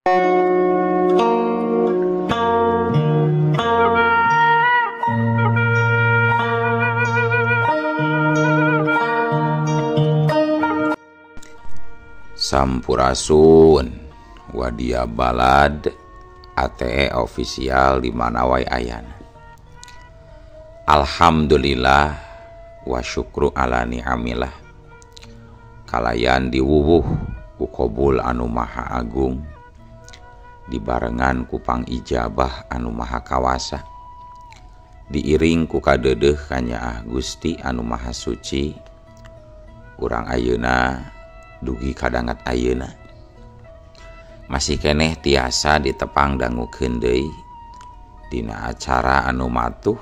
Sampurasun Wadia Balad ATE official di mana wae ayana. Alhamdulillah wa syukru ala ni'amillah. Kalayan diwuwuh ku qabul anu maha agung, dibarengan ku pangijabah anu maha kawasa, diiring ku kadeudeuh kanyaah Gusti anu maha suci. Urang ayeuna dugi kadangat ayeuna masih keneh tiasa ditepang dangukeun deui dina acara anu matuh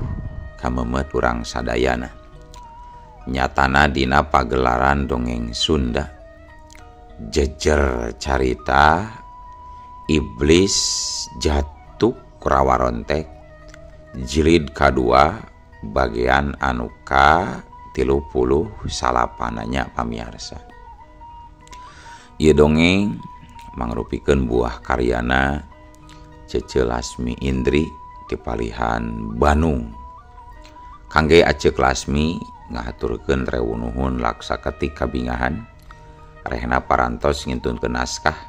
kamemet urang sadayana, nyatana dina pagelaran dongeng Sunda jejer carita Iblis Jatuh Rawarontek jilid kadua bagian anu ka 39 nya pamiarsa. Ieu dongeng mangrupikeun buah karyana Cece Lasmi Indri ti palihan Bandung. Kangge Acek Lasmi ngahaturkeun rewunuhun laksa ketik kabingahan rehna parantos ngintunkeun naskah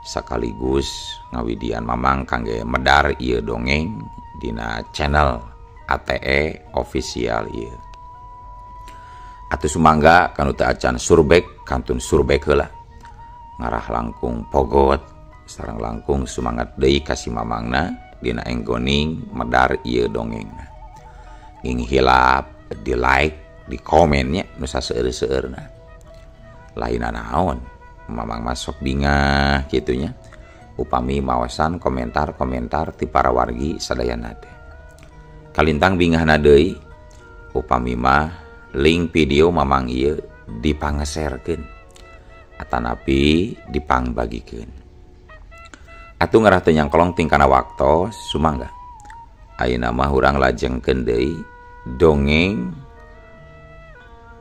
sekaligus ngawidian mamang kangge medar ieu dongeng dina channel ATE official ieu. Atuh sumangga kanu teu acan surbek kantun surbek heula. Ngarah langkung pogot sareng langkung sumangat deui ka si mamangna dina enggoning medar ieu dongengna. Nging hilap di like di komennya nu saseueur-seueurna. Lainna naon mamang masuk bingah kitunya upami mawasan komentar-komentar ti para wargi sadayana teh. Kalintang bingahna deui upami mah link video mamang ieu dipangeserkeun atanapi dipangbagikeun. Atuh ngarah teu nyangkolong tingkana waktos sumangga. Ayeuna mah urang lajengkeun deui dongeng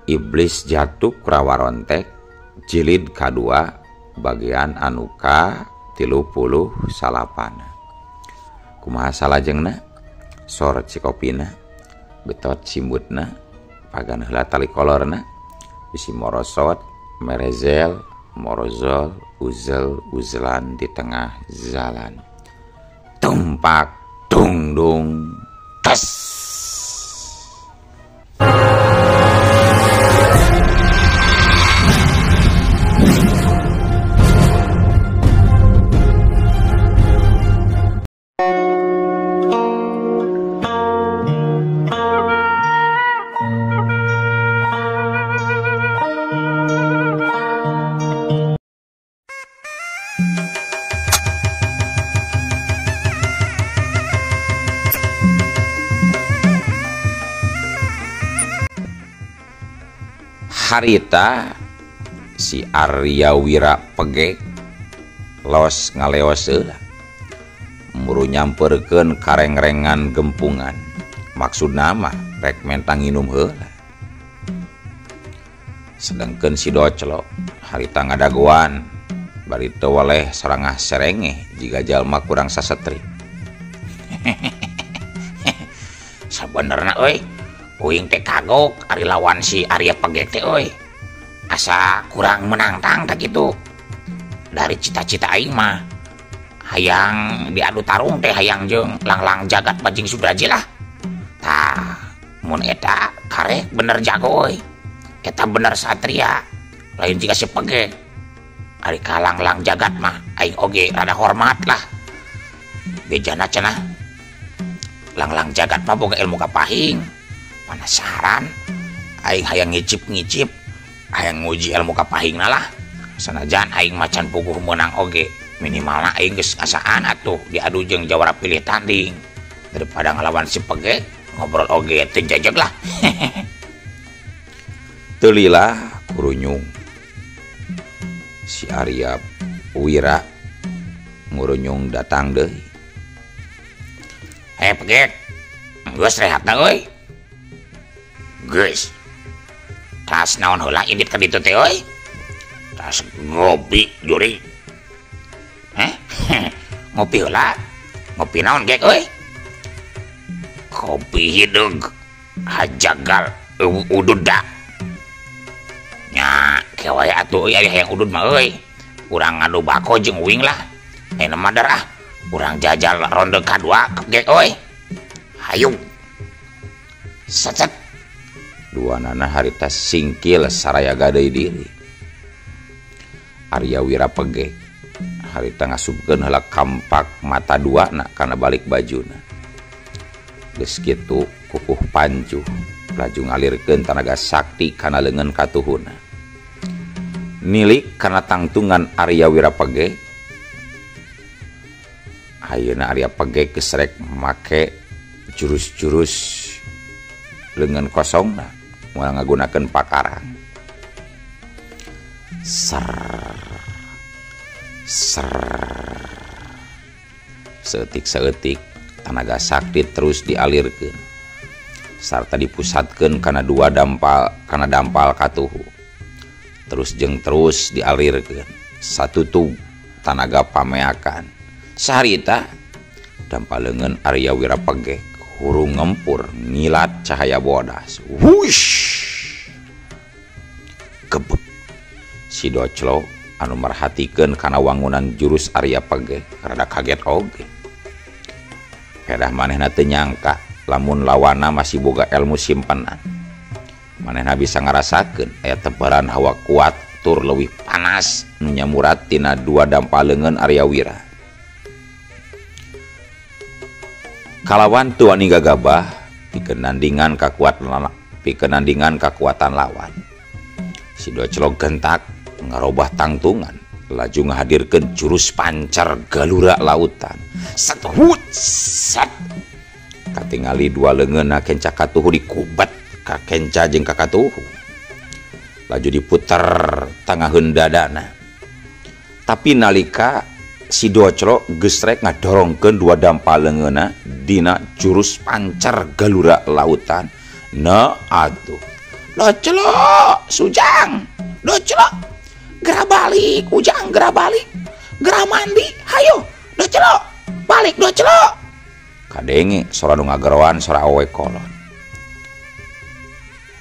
Iblis Jatuh Rawarontek jilid kadua bagian anu ka 39. Kumaha salajengna? Sor cikopina, betot simbutna, pagan heula tali kolorna, bisi morosot, merezel, morozol, uzel, uzelan di tengah jalan. Tumpak, tungdung, tes. Harita si Arya Wira pegek los ngaleos heula muru nyamperkeun karengrengan gempungan, maksudna mah rek mentang nginum heula. Sedengkeun si Doclo harita ngadagoan bari teu weleh sarangah serengeh jiga jalma kurang sasetri. Sabenerna euy uing teh kagok ari lawan si Arya Pegek teh euy. Asa kurang menantang teh kitu. Dari cita-cita aing mah hayang diadu tarung teh hayang jeung Langlang Jagat Bajing Sudraji lah. Tah mun eta karek bener jago euy. Eta bener satria, lain jiga si Pegek. Ari ka Langlang Jagat mah aing oge rada hormat lah. Bejana cenah Langlang Jagat mah boga ilmu kapahing. Penasaran aing hayang ngicip-ngicip, hayang nguji ilmu kapahingna lah. Sanajan aing macan puguh meunang oge, minimalna aing geus ngasaan atuh diadu jeung jawara pilih tanding daripada ngalawan si Pegek ngobrol oge teu jajeg lah. Teu lila kurunyung si Arya Wira ngurunyung datang deui. Pegek, geus rehatna euy. Geus. Tas naon heula indit ka ditu teh euy? Tas ngopi juri. Heh? Ngopi heula. Ngopi naon gek euy? Kopi hideung hajagal udud da. Nya ke wae atuh euy aya hayang udud mah euy. Urang ngadu bako jeung uing lah. Ayeuna mah darah urang jajal ronde kadua gek euy. Hayu. Sacet. Dua nana harita singkil saraya gadai diri. Arya Wira pegek harita ngasupkeun heula kampak mata dua na kana balik bajuna. Geus kitu kukuh pancuh laju ngalirkeun tanaga sakti kana leungeun katuhuna. Nilik kana tangtungan Arya Wira pegek. Ayeuna Arya pegek geus rek make jurus-jurus leungeun kosongna moal ngagunakeun pakarang. Ser ser seetik-seetik tanaga sakti terus dialirkeun sarta dipusatkeun kana dua dampal kana dampal katuhu. Terus jeung terus dialirkeun satutug tanaga pameakan. Saharita dampal leungeun Arya Wira pegek hurung ngempur ngilat cahaya bodas. Wush! Gebek. Si Doclo anu merhatikeun kana wangunan jurus Arya Pegek rada kaget oge. Pedah manehna teu nyangka lamun lawana masih boga ilmu simpenan. Manehna bisa ngarasakeun aya tebaran hawa kuat tur leuwih panas nu nyamurat tina dua dampal leungeun Arya Wira. Kalawan teu wani gagabah pikeun nandingan kakuatan lawan. Si Doclo gentak ngarobah tangtungan laju ngahadirkeun jurus pancar galura lautan. Set hut set. Katingali dua leungeunna kenca katuhu dikubat ka kenca jeung ka katuhu. Laju diputer tangaheun dadana. Tapi nalika si Doclo geus rek ngadorongkeun dua dampal leungeunna dina jurus pancar galura lautan. Na atuh. Doclo sujang, Doclo geura balik, ujang geura balik, geura mandi, hayo Doclo balik Doclo. Kadenge sora nu ngageroan sora awewe kolot.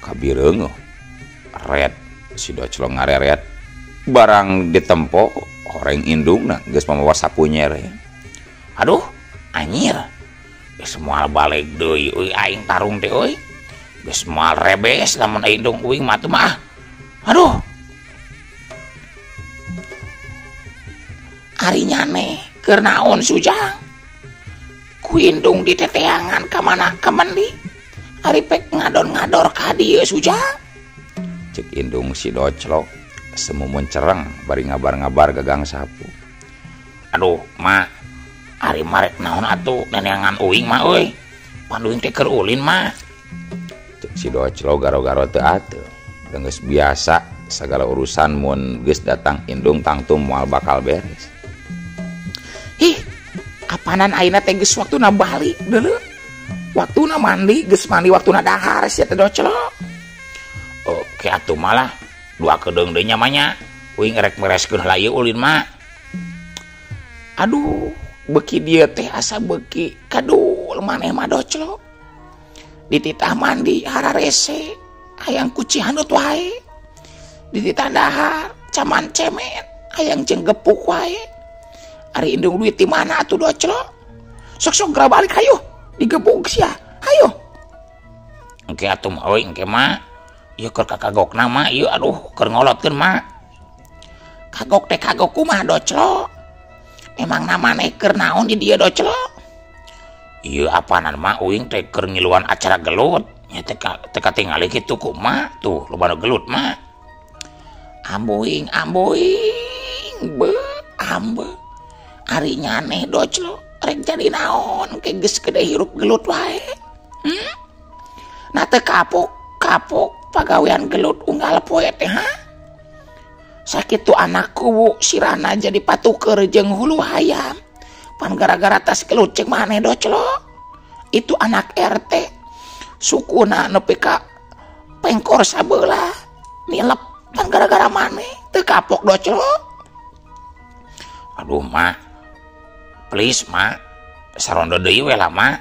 Kabireungeuh ret si Doclo ngareret barang ditempo horeng indungna geus mamawa sapu nyere. Aduh, anjir. Geus moal balik deui euy aing tarung teh euy. Geus moal rebes lamun indung uing mah teu mah. Aduh. Ari nyane keur naon sujang? Ku indung diteteangan ka mana ka mendi. Ari pek ngadon-ngador ka dieu sujang. Cek indung si Doclo semumun cereng bari ngabar-ngabar gagang sapu. Aduh, ma. Ari marek naon atuh neneangan uing mah euy. Pan uing teh keur ulin mah. Cek si Doclo garo-garo teu atuh. Geus biasa sagala urusan mun geus datang indung tangtu moal bakal beres. Ih, apanan ayeuna teh geus waktuna balik deuleu. Waktuna mandi, geus mandi waktuna dahar sia teh Doclo. Oke atuh malah dua kedeung deui nya mah nya. Uing rek mereskeun heula ieu ulin mah. Aduh, beuki dieu teh asa beuki kadul maneh mah Doclo. Dititah mandi hararese, hayang kuci handut wae. Dititah dahar caman cemen, hayang jeung gepuk wae. Ari indung duit di mana atuh Doclo? Sok-sok geura balik hayu, digebuk sia. Hayu. Engke atuh mah euy engke mah. Ieu keur kakagokna mah ieu aduh keur ngolotkeun mah. Kagok teh kagok kumaha Doclo? Memang maneh keur naon di dieu Doclo? Ieu apanan mah uing teh keur ngiluan acara gelut. Nya teh katingali kitu kumaha tuh loba nu gelut mah. Ambuing ambuing be ambe. Ari nyaneh Doclo rek jadi naon ke geus gede hirup gelut wae. Nah teu kapok kapok pagawean gelut unggal poe teh ha. Sakitu anakku bu sirana jadi patuker jeung hulu hayam. Pan gara-gara tas gelut cek maneh Doclo. Itu anak RT sukuna nepi ka pengkor sabelah nilep pan gara-gara maneh teu kapok Doclo. Aduh mah Please ma, sarondo deui we lah ma.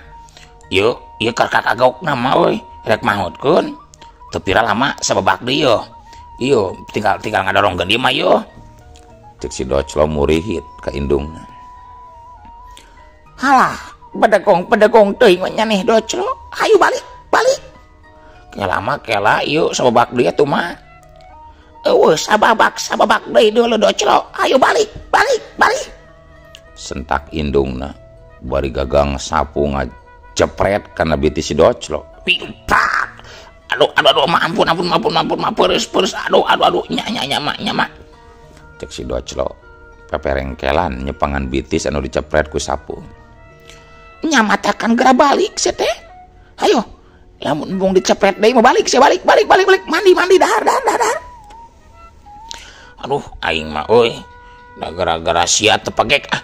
Yeuh, ieu keur kakagokna ma euy, rek mahutkeun. Teu pira lama sababak deui yeuh. Ieu tinggal ngadorongkeun ieu mah yeuh. Cek si Doclo murihit ka indungna. Halah, bedegong teuing we nyaneh Doclo. Hayu balik, balik. Kela mah kela ieu sababak deui atuh mah. Eueuh sababak deui deuleu Doclo. Hayu balik, balik, balik. Sentak indungna bari gagang sapu ngajepret kana biti si Doclo. Piupak. Aduh aduh aduh ma ampun ampun ampun ampun ma peres peres aduh aduh aduh nya nya nya ma nya ma. Cek si Doclo peperengkelan nyepangan bitis anu dicepret ku sapu. Nyamatakan geura balik sia teh. Hayo lamun embung dicepret deui mah balik sia balik balik balik balik mandi mandi dahar dahar dahar. Aduh aing mah euy da gara-gara sia teu pegek ah.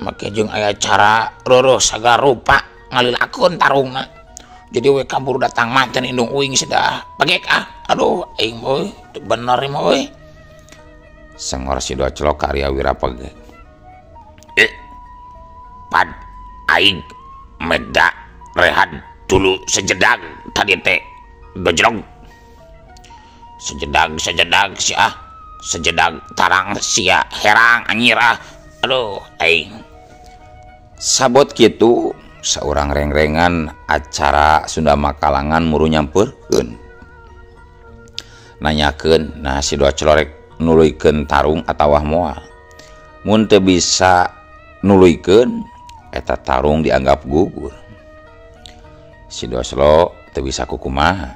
Make jeung aya cara reureus sagala rupa ngalilakeun tarungna. Jadi we kabur datang manten indung uing sudah pegek ah. Aduh aing mah euy teu bener mah euy. Sengor si Doclo ka Arya Wirapegek. Pad aing meda rehat dulu sejedag tadi teh dojlog. Sejedag sejedag si ah. Sejedag tarang sia herang anjir ah. Aduh aing. Sabot kitu saurang rengrengan acara Sunda Makalangan muru nyampeurkeun. Nanyakeun nah si Doclo rek nuluykeun tarung atawa moal. Mun teu bisa nuluykeun eta tarung dianggap gugur. Si Doclo teu bisa kukumaha.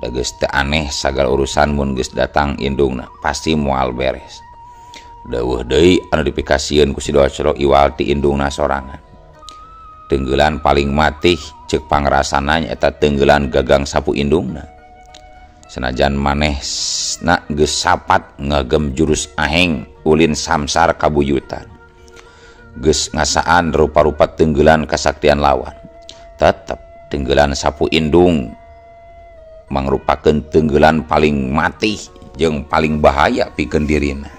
Da geus teu aneh sagala urusan mun geus datang indungna pasti moal beres. Deueuh deui anu dipikasieun ku si Doclo iwal ti indungna sorangan. Tenggelan paling matih ceuk pangrasana nyaeta tenggelan gagang sapu indungna. Senajan manehna geus sapat ngagem jurus aheng ulin samsar kabuyutan. Geus ngasaan rupa-rupa tenggelan kasaktian lawan. Tetep tenggelan sapu indung mangrupakeun tenggelan paling matih jeung paling bahaya pikeun dirina.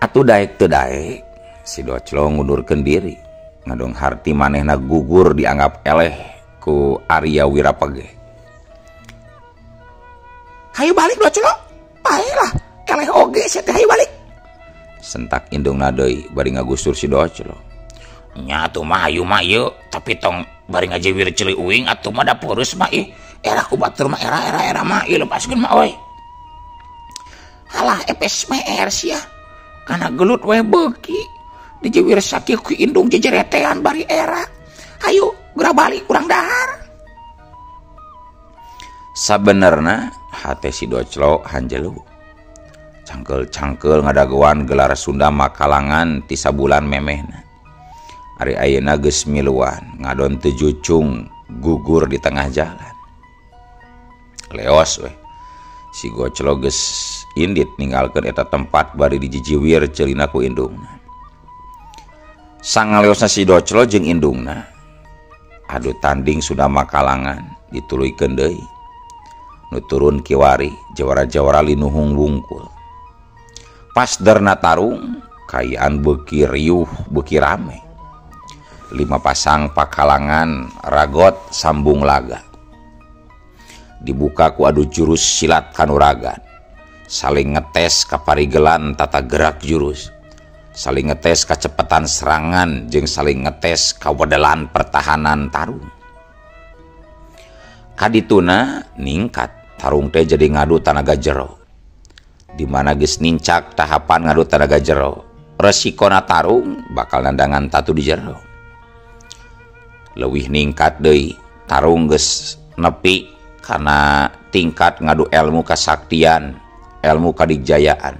Atuh daek teu daek si Doclo ngundurkeun diri. Ngadong harti manehna gugur dianggap eleh ku Arya Wirapegek. Hayu balik Doclo. Bae lah, eleh oge sia teh hayu balik. Sentak indungna deui bari ngagusur si Doclo. Nya atuh mah hayu mah ieu, tapi tong bari ngajiwir ceuli uing atuh mah da peureus mah ih. Era ku batur mah era era era mah ieu lepaskeun mah euy. Halah epes meer sia. Kana gelut we beuki. Dijiwir sakieu ku indung jejeretean bari era. Hayu geura balik urang dahar. Sabenerna hate si Doclo hanjelu. Cangkel-cangkel ngadagoan gelar Sunda Makalangan ti sabulan memehna. Ari ayeuna geus miluan ngadon teu jucung gugur di tengah jalan. Leos we. Si Goclo geus indit ninggalkeun eta tempat bari dijijiwir ceulina ku indungna. Sangaleosna si Doclo jeung indungna adu tanding Sunda Makalangan dituluykeun deui. Nu turun kiwari jawara-jawara linuhung wungkul. Pas derna tarung kayaan beuki riuh beuki rame. 5 pasang pakalangan ragot sambung laga. Dibuka ku adu jurus silat kanuragan. Saling ngetes kaparigelan tata gerak jurus. Saling ngetes kacepetan serangan jeung saling ngetes kawedelan pertahanan tarung. Kadituna ningkat tarung teh jadi ngadu tanaga jero. Di mana geus nincak tahapan ngadu tanaga jero, resikona tarung bakal nandangan tatu di jero. Leuwih ningkat deui tarung geus nepi kana tingkat ngadu ilmu kasaktian, ilmu kadijayaan.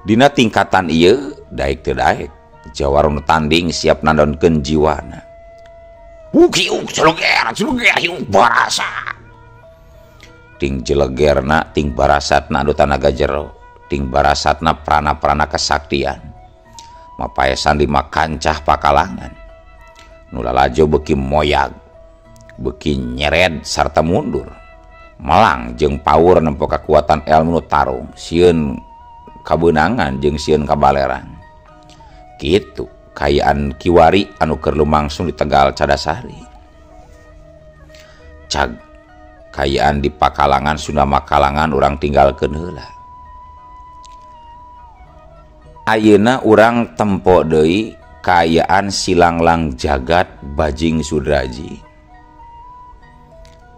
Dina tingkatan ieu daek teu daek jawara nu tanding siap nandonkeun jiwana. Ukiuk jeleger jeleger hiuk barasa. Ting jelegerna ting barasatna anu tanaga jero, ting barasatna prana-prana kesaktian. Mapaesan lima kancah pakalangan. Nu lalajo beuki moyag, beuki nyered sarta mundur. Melang jeung paur nempo kakuatan ilmu tarung, sieun kabeunangan jeung sieun kabaleran. Kitu kaayaan kiwari anu keur lumangsung di Tegal Cadasari. Cag kaayaan di Pakalangan Sunda Makalangan urang tinggalkeun heula. Ayeuna urang tempo deui kaayaan silanglang jagat Bajing Sudraji.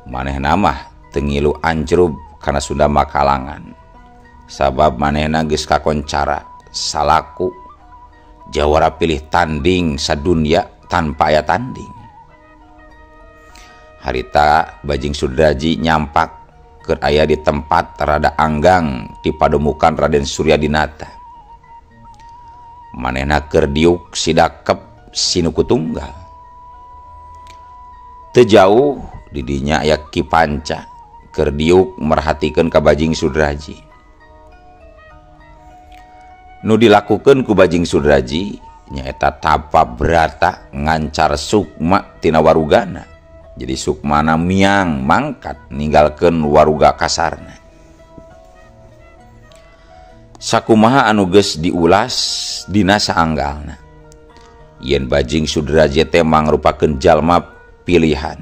Manehna mah teu ngilu anjrub kana Sunda Makalangan. Sabab manehna geus kakoncara salaku jawara pilih tanding sadunya tanpa aya tanding. Harita Bajing Sudraji nyampak keur aya di tempat rada anggang di pademukan Raden Suryadinata. Manehna keur diuk sidakep sinuku tunggal. Teu jauh didinya aya Ki Panca keur diuk merhatikeun ka Bajing Sudraji. Nu dilakukeun ku Bajing Sudraji nyaeta tapa brata ngancar sukma tina warugana. Jadi sukmana miang mangkat ninggalkeun waruga kasarna. Sakumaha anu geus diulas dina saanggalna. Yen Bajing Sudraji teh mangrupakeun jalma pilihan.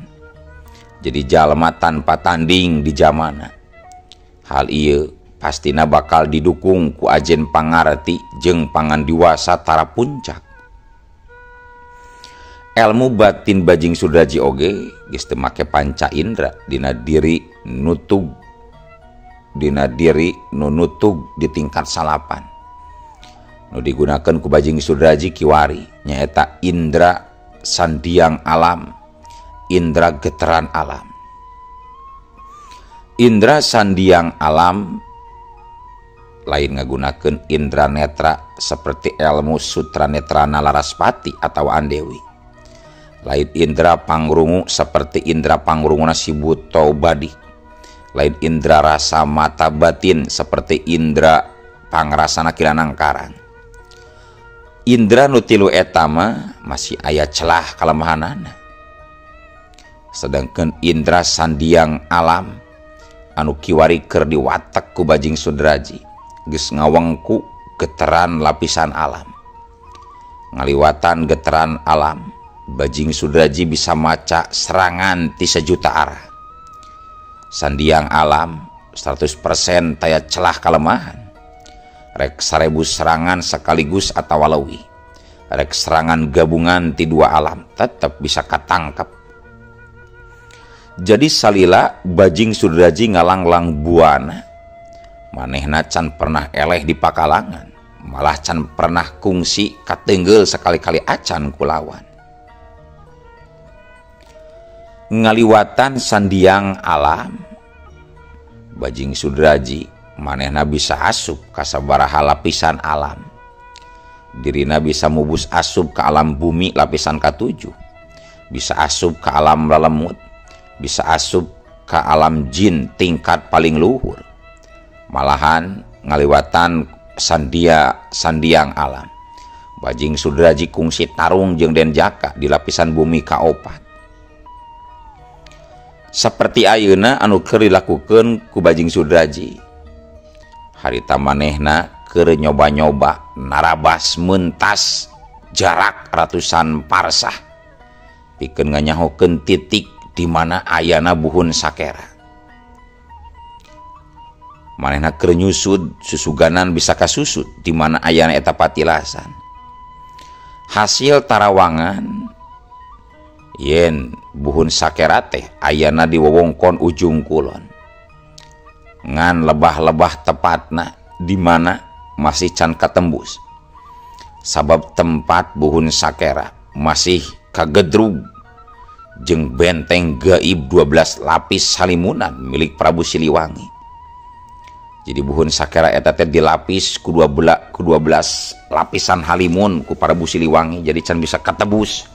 Jadi jalma tanpa tanding di jamana. Hal ieu pastina bakal didukung ku ajen pangarti jeung pangandiwasa tara puncak. Elmu batin Bajing Sudraji oge geus teu make panca indra dina diri nutug dina diri nu nutug di tingkat salapan. Nu digunakeun ku Bajing Sudraji kiwari nyaeta indra sandiang alam, indra geteran alam. Indra sandiang alam lain ngagunakeun indra netra seperti elmu sutra netrana Laraspati atau Andewi. Lain indra pangrungu seperti indra pangrunguna si Buto Badi. Lain indra rasa mata batin seperti indra pangrasana Kilanangkarang. Indra nu tilu eta mah masih aya celah kalemahanana. Sedangkan indra sandiang alam anu kiwari keur diwatek ku Bajing Sudraji geus ngawengku geteran lapisan alam. Ngaliwatan geteran alam, Bajing Sudraji bisa maca serangan ti sejuta arah. Sandiang alam 100% taya celah kalemahan. Rek 1000 serangan sekaligus atawa leuwih. Rek serangan gabungan ti dua alam tetep bisa katangkep. Jadi salila Bajing Sudraji ngalanglang buana. Manehna can pernah eleh di Pakalangan, malah can pernah kungsi katenggel sekali-kali acan kulawan. Ngaliwatan sandiang alam, Bajing Sudraji manehna bisa asup ka sabaraha lapisan alam. Dirina bisa mubus asup ke alam bumi lapisan ka-7, bisa asup ke alam lelemut, bisa asup ke alam jin tingkat paling luhur. Malahan ngaliwatan sandiang alam, Bajing Sudraji kungsi tarung jeung Den Jaka di lapisan bumi ka-4. Seperti ayeuna anu keur dilakukeun ku Bajing Sudraji. Harita manehna keur nyoba-nyoba narabas mentas jarak ratusan parsah pikeun nganyahokeun titik di mana ayana buhun sakera. Manehna keur nyusud susuganan bisa kasusud di mana ayana eta patilasan. Hasil tarawangan yen buhun sakera teh ayana di wewengkon ujung kulon. Ngan lebah-lebah tepatna di mana masih can katembus. Sabab tempat buhun sakera masih kagedrug jeung benteng gaib 12 lapis halimunan milik Prabu Siliwangi. Jadi buhun sakera eta teh dilapis ku 12 lapisan halimun ku Prabu Siliwangi, jadi can bisa katebus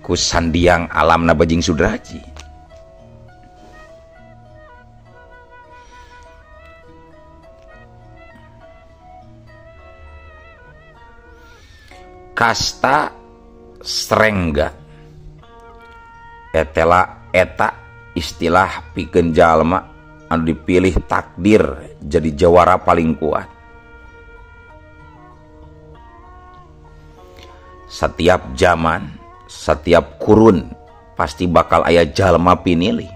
ku sandiang alamna Bajing Sudraji. Kasta Srengga etela eta istilah pikeun jalma anu dipilih takdir jadi jawara paling kuat. Setiap zaman, setiap kurun pasti bakal aya jalma pinilih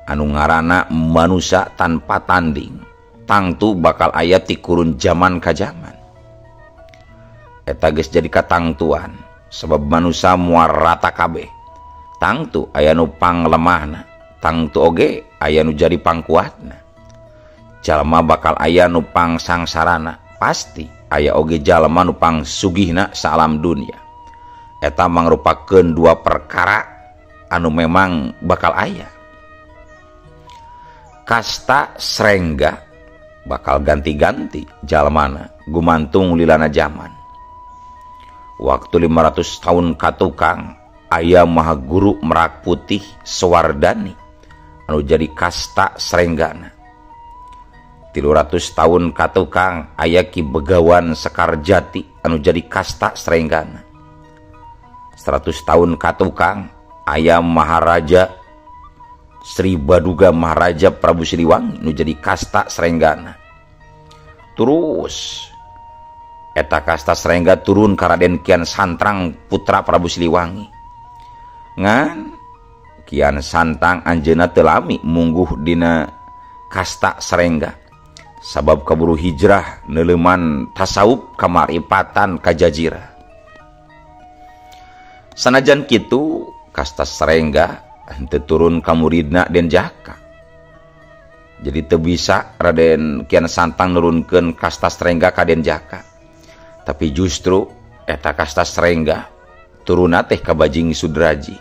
anu ngaranna manusia tanpa tanding. Tangtu bakal aya ti kurun zaman ka zaman. Eta geus jadi katangtuan sebab manusia moal rata kabeh. Tangtu aya nu panglemahna, tangtu oge aya nu jadi pangkuatna. Jalma bakal aya nu pangsangsarana, pasti aya oge jalma nu pangsugihna saalam dunia. Eta mangrupakeun dua perkara anu memang bakal aya. Kasta Srengga bakal ganti-ganti jalmana gumantung lilana zaman. Waktu 500 tahun katukang aya maha guru Merak Putih Sewardani anu jadi kasta Srenggana. 300 tahun katukang aya Ki Begawan Sekarjati anu jadi kasta Srenggana. 100 tahun katukang aya Maharaja Sri Baduga Maharaja Prabu Siliwangi nu jadi kasta Srenggana. Terus eta kasta Srengga turun ka Raden Kian Santrang putra Prabu Siliwangi. Ngan Kian Santang anjeunna teu lami mungguh dina kasta Srengga sabab kaburu hijrah neuleuman tasawuf kamaripatan ka jazirah. Sanajan kitu kasta Srengga henteu turun ka muridna Den Jaka. Jadi teu bisa Raden Kian Santang nurunkeun kasta Srengga ka Den Jaka. Tapi justru eta kasta Srengga turunna teh ka Bajing Sudraji.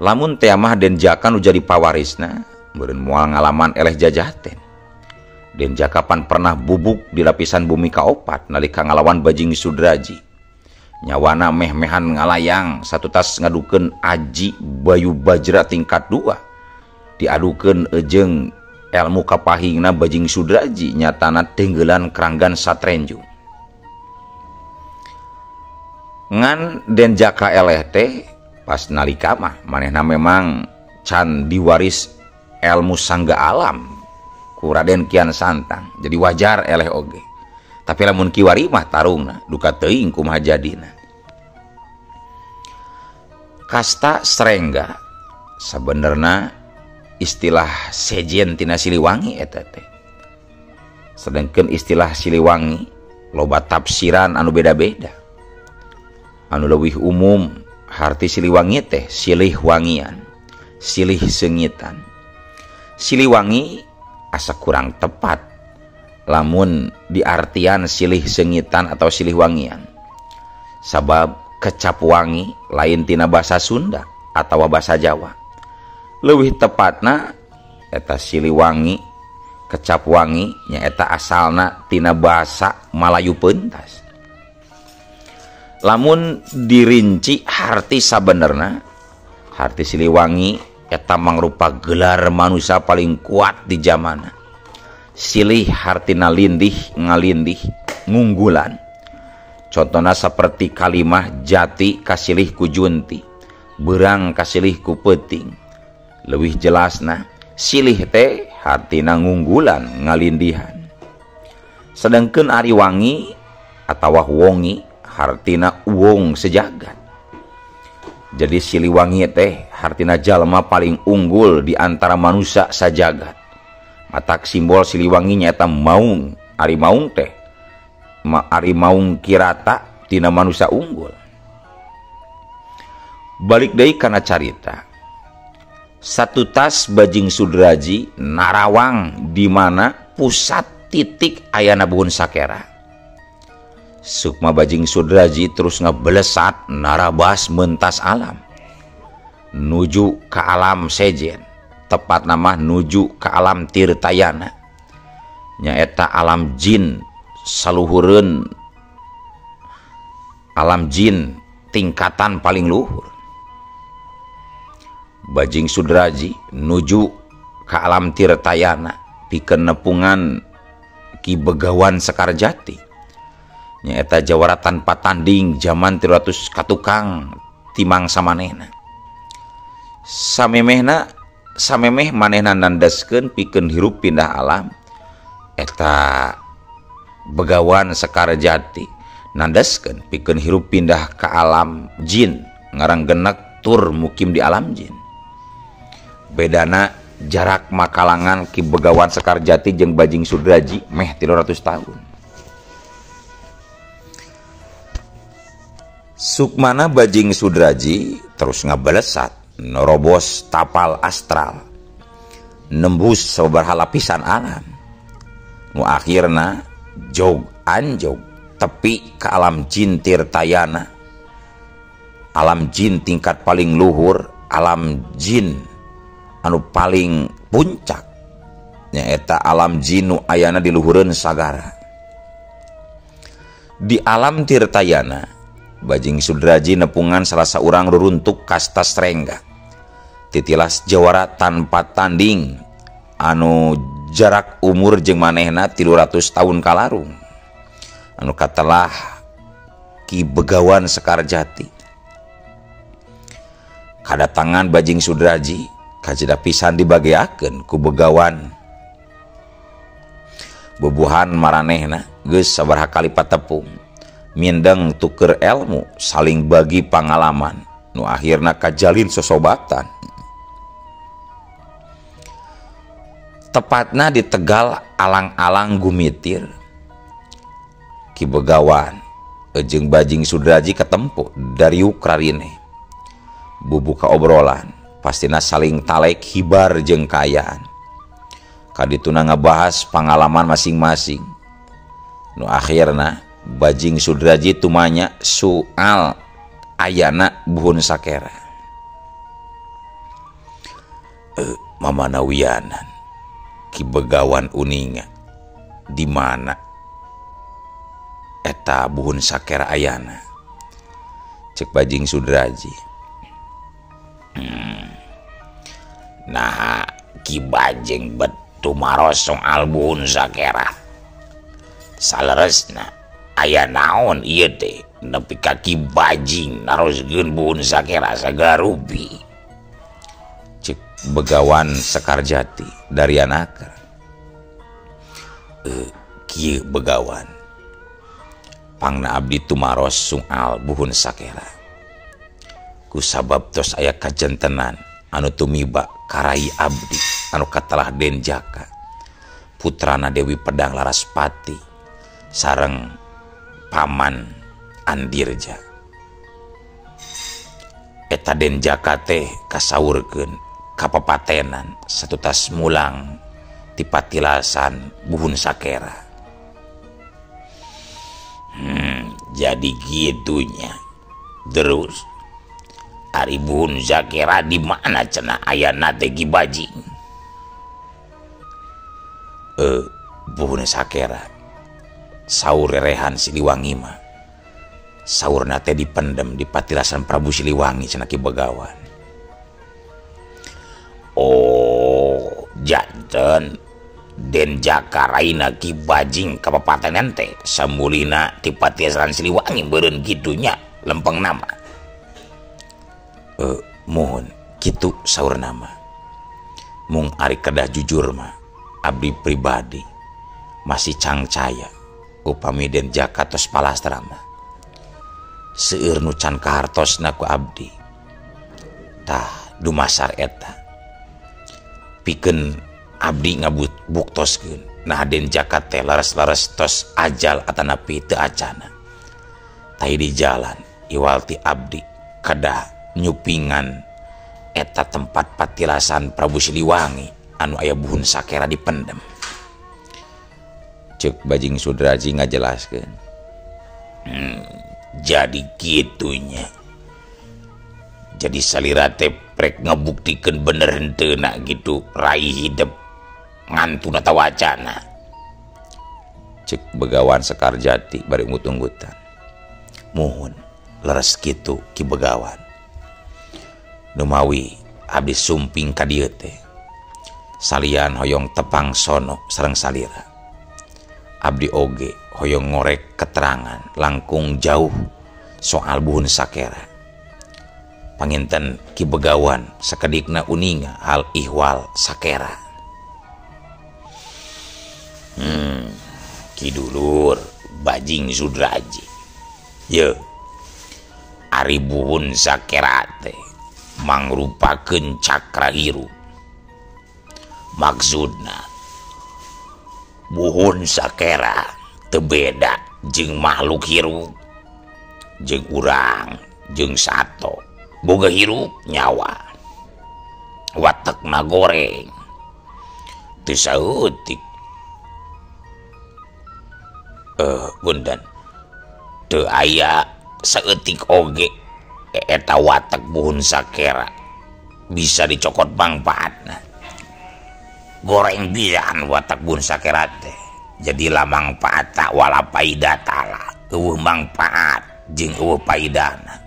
Lamun teh mah Den Jaka nu jadi pawarisna, meureun moal ngalaman eleh jajaten. Den Jaka pan pernah bubuk di lapisan bumi kaopat nalika ngalawan Bajing Sudraji. Nyawana meh-mehan ngalayang satutas ngadukeun aji Bayu Bajra tingkat 2. Diadukeun jeung elmu kapahingna Bajing Sudraji nyatana tenggelan keranggan satrenju. Ngan Den Jaka eleh teh pas nalika mah manehna memang can diwaris elmu sangga alam ku Raden Kian Santang, jadi wajar eleh oge. Tapi lamun kiwari mah tarungna duka teuing kumaha jadina. Kasta Srengga sabenerna istilah sejen tina Siliwangi eta teh. Sedangkan istilah Siliwangi loba tafsiran anu beda-beda. Anu leuwih umum harti Siliwangi teh silih wangian, silih seungitan. Siliwangi asa kurang tepat lamun diartian silih seungitan atau silih wangian. Sabab kecap wangi lain tina bahasa Sunda atau bahasa Jawa. Leuwih tepatna eta Siliwangi kecap wangi nyaeta asalna tina bahasa Malayu pentas. Lamun dirinci harti sabenerna, harti Siliwangi eta mangrupa gelar manusia paling kuat di zamana. Silih hartina lindih ngalindih ngunggulan. Contohna seperti kalimah jati kasilih ku junti, berang kasilih ku peuting. Leuwih jelasna silih teh hartina ngunggulan ngalindihan. Sedangkeun ari wangi atawa wongi hartina wong sejagat. Jadi Siliwangi teh hartina jalma paling unggul di antara manusia sajagat. Matak simbol Siliwangi nyaeta maung. Ari maung teh ari maung kirata tina manusia unggul. Balik deui kana carita. Satu tas Bajing Sudraji narawang di mana pusat titik ayana Buhun Sakera. Sukma Bajing Sudraji terus ngebelesat narabas mentas alam nuju ke alam sejen, tepat nama nuju ke alam Tirtayana, nyaeta alam jin saluhureun, alam jin tingkatan paling luhur. Bajing Sudraji nuju ke alam Tirtayana pikeun nepungan Ki Begawan Sekarjati, nyaeta jawara tanpa tanding zaman 300 katukang timang samanehna. Samemehna samemeh manehna nandaskeun pikeun hirup pindah alam, eta Begawan Sekarjati Nandaskeun pikeun hirup pindah ka alam jin ngaranggenek tur mukim di alam jin. Bedana jarak makalangan Ki Begawan Sekarjati jeung Bajing Sudraji meh 300 tahun. Sukmana Bajing Sudraji terus ngabalesat nerobos tapal astral nembus sababaraha lapisan alam nu akhirna jog anjog tepi ke alam jin Tirtayana, alam jin tingkat paling luhur, alam jin anu paling puncak nyaeta alam jin nu ayana di luhureun sagara. Di alam Tirtayana Bajing Sudraji nepungan salah saurang ruruntuk kasta Srengga titilas jawara tanpa tanding anu jarak umur jeung manehna 300 tahun kalarung anu katelah Ki Begawan Sekarjati. Kadatangan Bajing Sudraji kajeda pisan dibageakeun ku Begawan. Bubuhan maranehna geus sabaraha kali patepung mindeng tuker ilmu saling bagi pangalaman nu akhirna kajalin sosobatan. Tepatna di Tegal alang-alang gumitir Ki Begawan jeung Bajing Sudraji ketempo dari Ukraine. Bubuka obrolan pastina saling talek hibar jeung kaayaan. Kadituna ngabahas pangalaman masing-masing nu akhirna Bajing Sudraji tumanya soal ayana buhun sakera. Mamanawianan Ki Begawan uninga di mana eta buhun sakera ayana, cek Bajing Sudraji. Nah Ki Bajing bet tumaros soal buhun sakera saleresna aya naon ieu teh nepi ka Ki Bajing naroskeun buhun sakera sagarupi, cek Begawan Sekarjati dari anakar. Kieu Begawan pangna abdi tumaros soal buhun sakera ku sabab tos aya kajentenan anu tumiba karai abdi anu katelah Den Jaka putrana Dewi Pedang Laraspati sareng paman Andirja. Eta Den Jaka teh kasaurkeun kapapatenan satutas mulang ti patilasan buhun sakera. Jadi gitunya. Terus ari buhun sakera di mana cenah ayana teh Ki Bajing? Buhun sakera saur rerehan Siliwangi mah saurna teh dipendem di patilasan Prabu Siliwangi cenah Ki Begawan. Oh, janten Den Jaka raina Ki Bajing kapapatenan teh samulina ti patilasan Siliwangi beureun kitunya lempeng nama. Mohon kitu saur nama. Mung ari kedah jujur mah abdi pribadi masih cangcaya upami Den Jaka tos palastra mah seueur nu can kahartosna ku abdi. Tah dumasar eta pikeun abdi ngabuktoskeun nah Den Jaka teh laras-laras tos ajal atanapi teu acana. Tah di jalan iwal ti abdi kedah nyupingan eta tempat patilasan Prabu Siliwangi anu aya buhun sakera dipendem, cek Bajing Sudraji ngajelaskeun. Jadi gitunya. Jadi salira teh prek ngabuktikeun bener henteu na gitu rai hidep ngantuna tawacana, cek Begawan Sekarjati bari ungut-unggutan. Muhun leres kitu Ki Begawan. Numawi abdi sumping ka dieu teh salian hoyong tepang sono sareng salira. Abdi oge hoyong ngorek keterangan langkung jauh soal buhun sakera. Panginten Ki Begawan sakedikna uninga hal ihwal sakera. Ki dulur Bajing Sudraji Ye ari buhun sakera teh mangrupakeun cakra hirup. Maksudna buhun sakera teu beda jeung makhluk hirup, jeung urang, jeung sato. Boga hirup nyawa. Watekna goreng. Teu saeutik. Punten. Teu aya saeutik oge eta watek buhun sakera bisa dicokot mangpaatna. Goreng pisan watek buhun sakera teh. Jadi la mangpaata wala paida tala, eueuh mangpaat jeung eueuh paidana.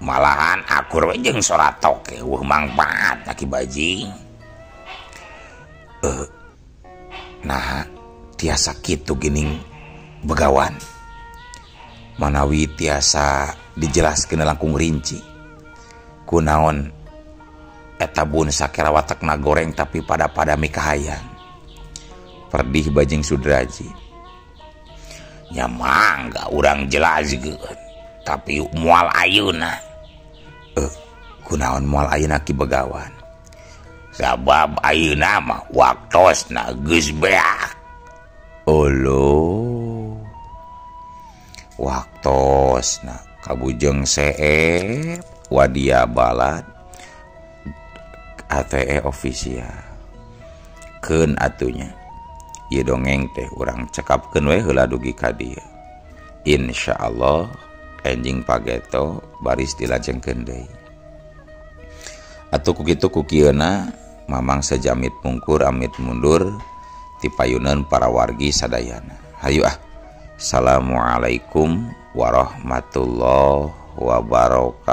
Malahan akur we jeung soratok eueuh mangpaat Ki Bajing. Nah tiasa kitu geuning begawan. Manawi tiasa dijelaskeun langkung rinci. Kunaon eta buhun sakera watekna goreng tapi pada-pada mikahayang. Perdih Bajing Sudraji. Nya mangga urang jelaskeun, tapi moal ayeuna. Kunaon moal ayeuna Ki Begawan? Sabab ayeuna mah waktosna geus beak. Olo. Waktosna kabujeng seep wadia balad ATE official. Keun atunya. Ieu dongeng teh urang cekapkeun we heula dugi ka dieu. Insyaallah enjing pageto baris dilajengkeun deui. Atuh ku kitu ku kieuna Mamang sejamit mungkur amit mundur ti payuneun para wargi sadayana. Hayu ah. Assalamualaikum warahmatullahi wabarakatuh.